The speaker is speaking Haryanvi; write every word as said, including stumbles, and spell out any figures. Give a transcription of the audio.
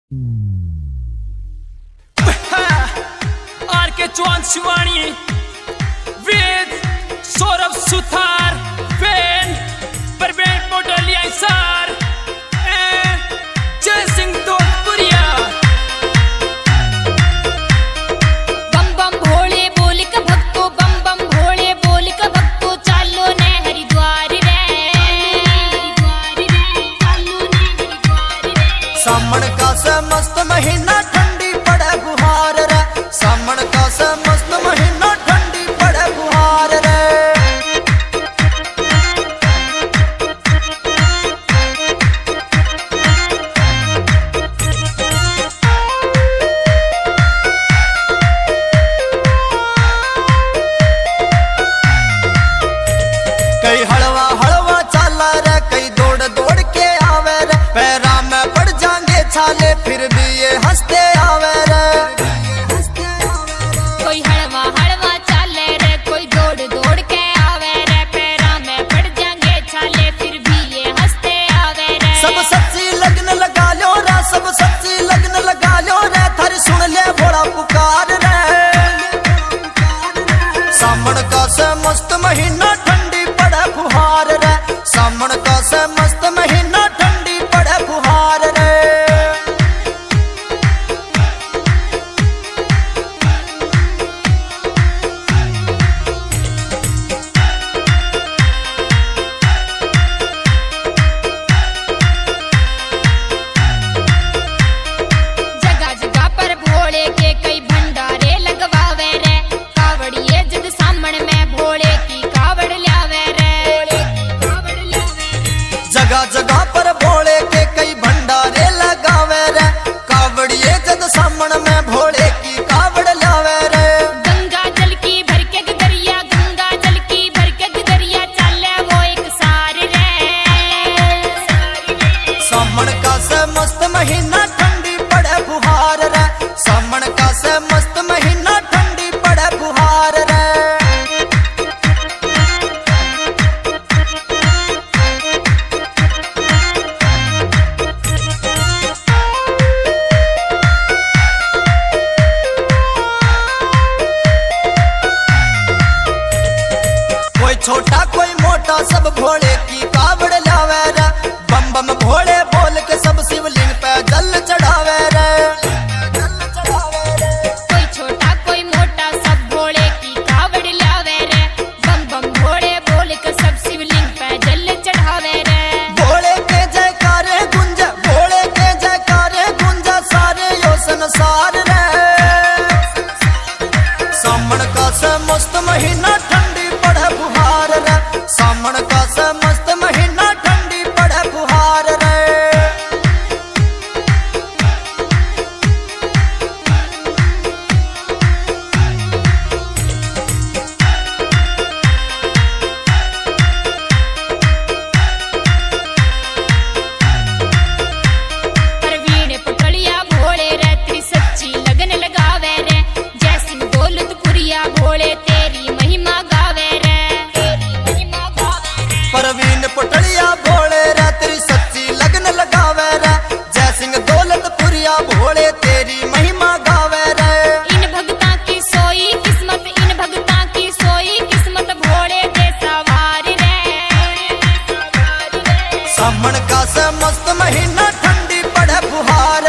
आर के चौहान शिवानी, वेद सौरभ सुथार, बैंड प्रवीण पटोलिया हिसार, ए, जय सिंह धोलपुरिया। बम बम भोले बोल के भक्तो, बम बम भोले बोल के भक्तो, चालो ने हरिद्वार रे। सामण का से मस्त महीना, ठंडी पड़े फुहार रे। सामण का से मस्त महीना, ठंडी पड़े फुहार रे। कई हलवा हलवा चाला रे, कई दौड़ दौड़ के आवे रे। पैरा में पड़ जाएंगे छाले, फिर भी ये हंसते आवे रे। कोई हलवा हलवा चाले रे, कोई दौड़ दौड़ के आवे रे। पैरा में पड़ जाएंगे छाले, फिर भी ये हंसते आवे रे। सब सच्ची लगन लगा लो रे, सब सच्ची लगन लगा लो रे, थारी सुन ले भोला पुकार रे। सामण का से मस्त महीना, ठंडी पड़े फुहार रे। सामण का से मस्त महीना, ठंडी पड़े फुहार रे। जगह जगह पर भोले के कई भंडारे लगवावे रे। कावड़िए जद सामण में भोले की कावड़ ल्यावे रे। जगह जगह पर भोले के कई भंडारे लगावे रे। कावड़िए जद सामण में भोले की कावड़ ल्यावे रे। गंगा जल की भर के गगरिया, गंगा जल की भर के गगरिया, चाले वो एक सार रे। सामण का से मस्त महीना, ठंडी पड़े फुहार रे। सामण का से मस्त महीना, ठंडी पड़े फुहार रे। कोई छोटा कोई मोटा, सब भोले की कावड़ लावे रे। बम बम भोले बोल के सब शिवलिंग पे जल चढ़ावे रे। कोई छोटा कोई मोटा, सब भोले की कावड़ लावे रे। बम बम भोले बोल के सब शिवलिंग पे जल चढ़ावे रे। भोले के जयकारे गूंजे, भोले के जयकारे गूंजे सारे यो संसार रे। सामण का से मस्त महीना, ठंडी पड़े फुहार रे। सामण का से मस्त महीना, ठंडी पड़े फुहार रे। प्रवीण पटोलिया भोले रे, तेरी सच्ची लगन लगावे रे। जय सिंह दौलतपुरिया भोले, तेरी महिमा गावे रे। प्रवीण पटोलिया भोले रे, तेरी सच्ची लगन लगावे रे। जय सिंह दौलतपुरिया भोले, तेरी महिमा गावे रे। इन भगतां की सोई किस्मत, इन भगतां की सोई किस्मत, भोले दे सवार रे। सामण का से मस्त महीना, ठंडी पड़े फुहार